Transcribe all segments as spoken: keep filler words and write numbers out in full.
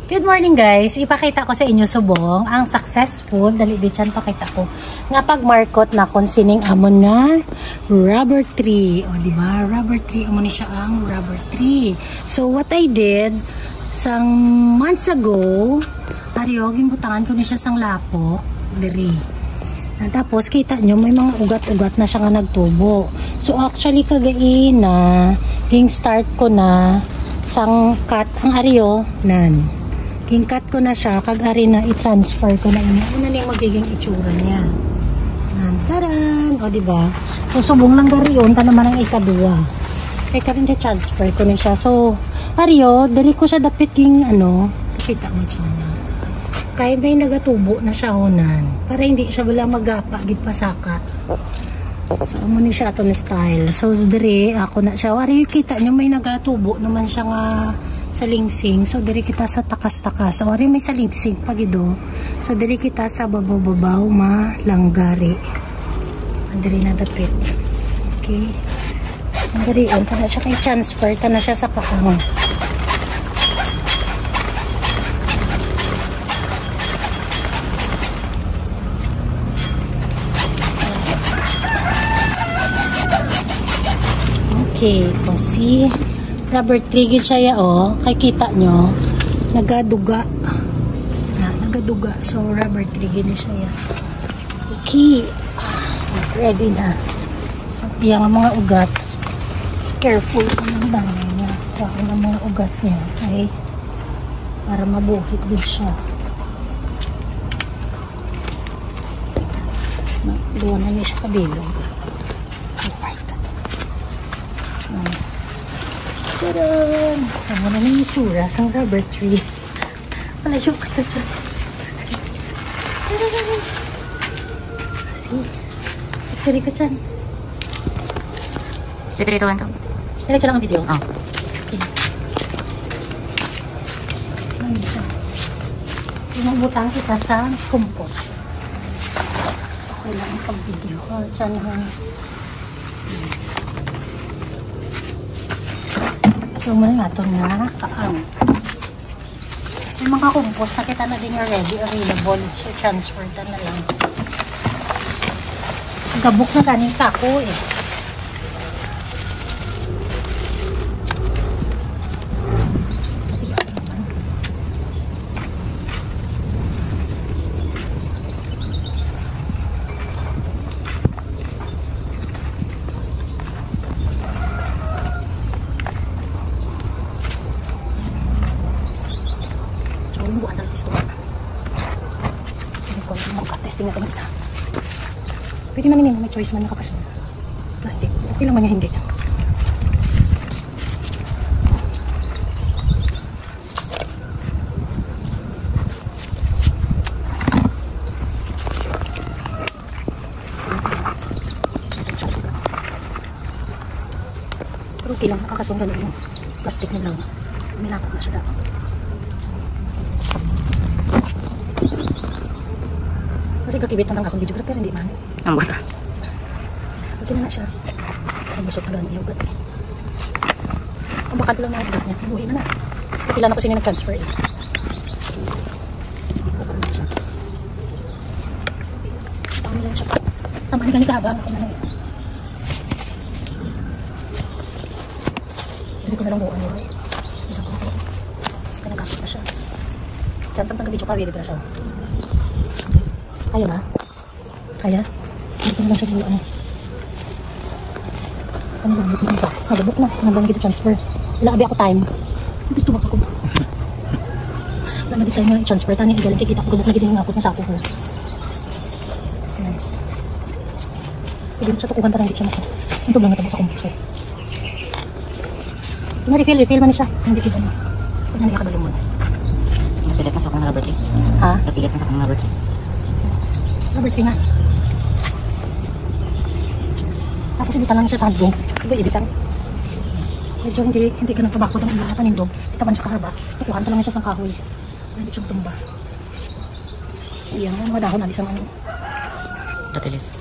Good morning, guys. Ipakita ko sa inyo subong ang successful. Dali, di chan, pakita ko. Nga pagmarkot na kon sining amon nga rubber tree. O, di ba? Rubber tree. Amo ni siya ang rubber tree. So, what I did, sang months ago, ari, o, ginbutangan ko ni siya sang lapok. Diri. Ah, tapos, kita nyo, may mga ugat-ugat na siya nga nagtubo. So, actually, kagaina, ging start ko na sang cut ang ari, o, nan. Ging cut ko na siya, kag ari na, i-transfer ko na ini. Ano na yung magiging itsura niya? Nan, taran! O, di ba? So, subong lang gari, unta naman ang ikaduwa. Kay karon, i-transfer ko na siya. So, ari, o, dali ko siya dapit ging, ano, kita mo siya na. Kay may nagatubo na siya, o, nan. Para hindi siya wala magapa, gid pasaka. So, amo ni siya aton style. So, diri, ako na siya. Ari, kita nyo, may nagatubo naman siya nga salingsing. So, diri kita sa takas-takas. So, ari, may salingsing pa gid, o. So, diri kita sa babaw-babaw, malanggari. Diri na dapit. Okay. Ang diri, unta na siya kay transfer ta na siya sa kaang. Okay, o, si rubber tree gid siya ya, o. Kay kita nyo, nagaduga. Na, nagaduga. So, rubber tree gid ni siya ya. Okay. Ah, ready na. So, iya nga mga ugat. Careful ko ng dami niya. Kaya ko ng mga ugat niya. Okay? Para mabuhi din siya. Duwa na niya siya kabilog. Alright. Ayan. Tadaan! Amo na yung itsura sa rubber tree. Malayo ka to dyan. See? Actually ka dyan. Secreto lang to. Diretso lang ang video. Oh. Okay. Ano siya? Yung butang kita sa compost. Okay lang ang pag-video ko. Diyan ha. So, muna natin na kaang. May mga compost na kita na din nga ready, available. So, transfer ta na lang. Gabok na ganing sako eh. Ang buwan ng gusto. Hindi ko alam, testing natin isa. Pwede man ini, may choice man nakakasunod. Plastic. Okay lang man niya, hindi. Pero okay lang, nakakasunggan yung plastic nila. Milapot na siya dapat. Kasi kakibit na lang akong videographer, hindi man. Ang bata. Okay na nga siya. Ang busog na lang yung ugat eh. Ang bakal lang na ugat niya. Buhi na na. Pila na ko sini nag-transfer eh. Tama na lang siya pa. Tama na gani kahaba. Ako na lang. Hindi ko na lang buuan yun. Hindi ko na. Kaya nagkakita siya. Diyan, sa pagka-video ka, pwede pala siya. Kaya ba? Kaya? Hindi ko na lang siya buuan. Ano ba? Hindi ko na siya. Nagabot na. Nagabot na kita transfer. Wala abi ako time. Gusto mo sa ko. Wala na di time nga transfer. Tani, igaling kikita ko. Gabot na gid yung ngakot na sa ako. Yes. Pwede mo siya tukuhan para hindi siya mas-, ito lang natin sa compost. Na-refill, refill man siya. Hindi kita na. Pag naniya ka balumon. Napilit na sa akong rubber tree. Ha? Napilit na sa akong rubber tree. Rubber tree nga. Tapos ibutang lang siya sa handle. Diba, ibutang? Medyo hindi, hindi ka nagpabakod ang iba na panindog. Itaban siya kahaba. Tukuhan pa lang siya sa kahoy. Hindi siya matumba. Iya, mga dahon na di sa mga Datilis.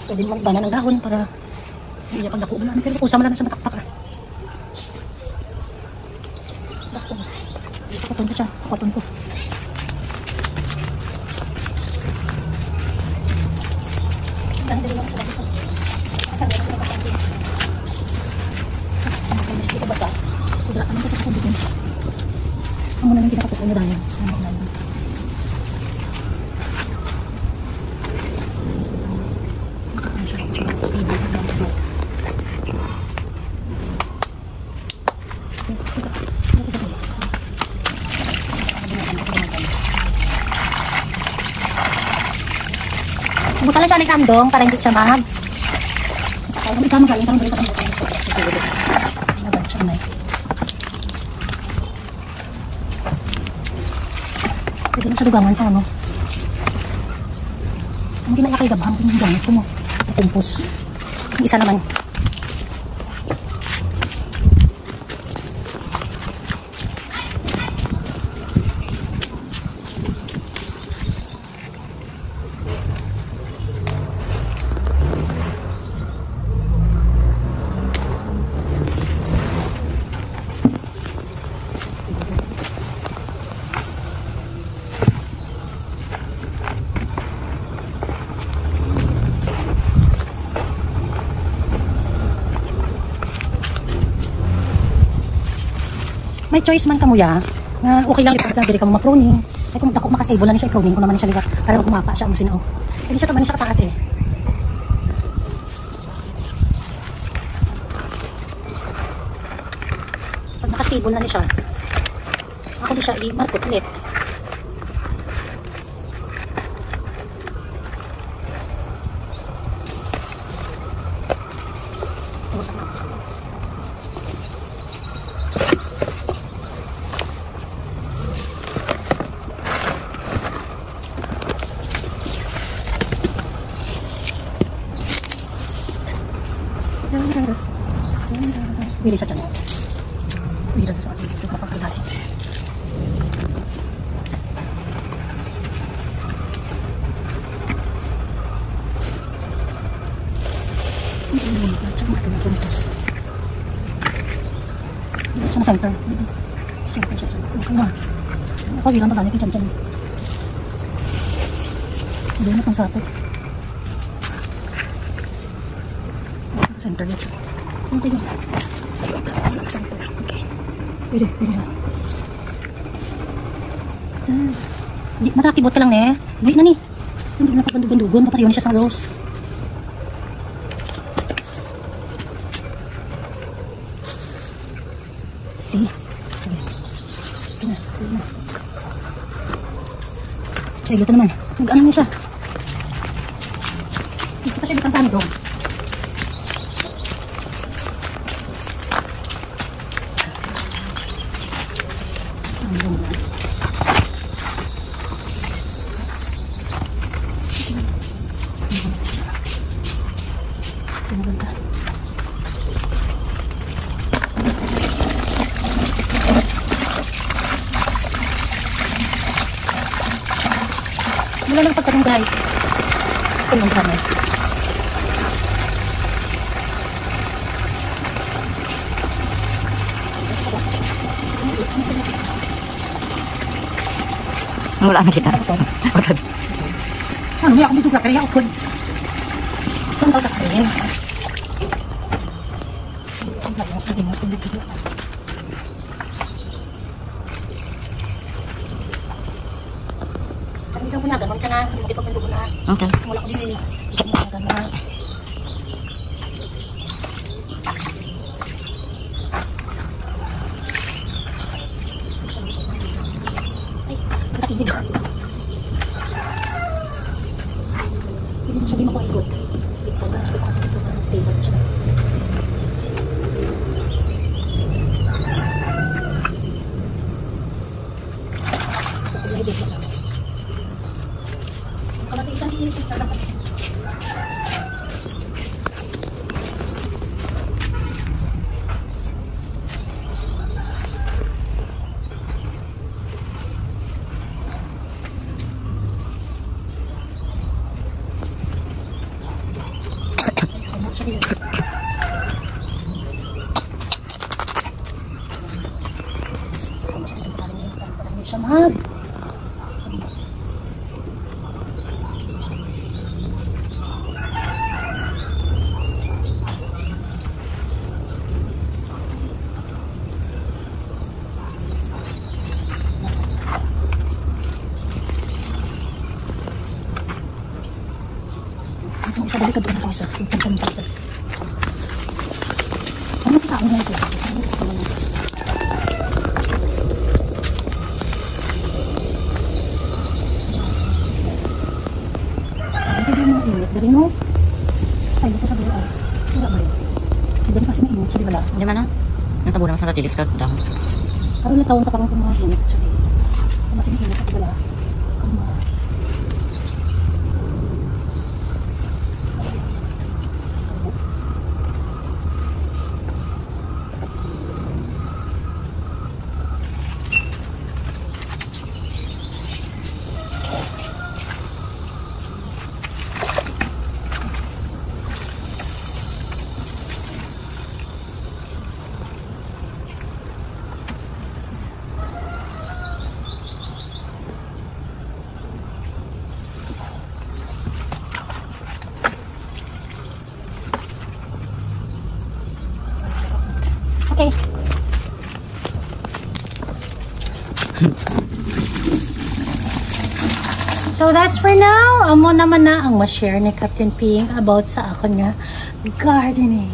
Pwede mo magbanan ang dahon para hindi niya pagdako na. Pero usa man lang siya mataktak, ah. Katon ko siya. Katon ko. Ang muna lang kita katukol na dahil. Buta lang siya ni Kandong para hindi siya mag- Ay, ano, isama ka, isama ka, isama ka. Ano ba siya, Nay? Pwede na siya dugangan sa ano. Ang ginalakay gabhang, yung gamit ko mo. Kumpos. Yung isa naman. May choice man kamo ya, nga okay lang ipagka diri kamo ma-pruning. Ay, kung dako, maka-stable na ni siya, i-pruning ko naman ni siya liwat para gumapa siya ang sinaw. Hindi siya, man siya kataas eh. Pag naka-stable na ni siya, ako di siya i-markot ulit. Dili sa tiyan. Dili sa akin. Ito, mapakagasi. Sa center. Center, center. Ano? Ako, ilang ba gani kay Chan Chan? Hindi na pang sato. Center dito. Okay. Center. Okay. Pwede, pwede na. Ah. Di, matakibot ka lang, eh. Buhi na ni. Hindi na pabandog-bandugon. Papatayon siya sa rose. See? Sige. Ito na, ito na. Sige, ito naman. Nag-ano na siya? Ito pa siya, butang sa ano doon. Sa ano doon? Ano ba? Wala nang pagkain, guys. Ito yung drama. Wala na kita. Ano niya ako dito, kaya ako. Ang tawag sa akin. Sabi ko, "Wala, gamang ka na. Hindi pa pwede ko na." Okay. Wala ko din eh. Hindi ko na. Ay, ang takilid. Hindi siya di makuha ikot. Ito, ito, ito, ito, stable siya. Ito, ito, ito. Ang kamasitan, ito, ito, ito. Siya, mahal. Ang isa, balik ka doon, ang isa. Ang isa, ang isa. Ano ka, ang isa? Ang ganda ng init, dali mo. Ay, ito sa dali, ah. Wala ba yun? Dali kasi mainit siya, di ba, la? Di man, ah. Natabo naman sa natilis ka, dahon. Parang natawag ka parang kung mga init siya, eh. Mas init, di ba, la? Okay. So that's for now. Amo naman na ang ma-share ni Captain Ping about sa akon nga gardening.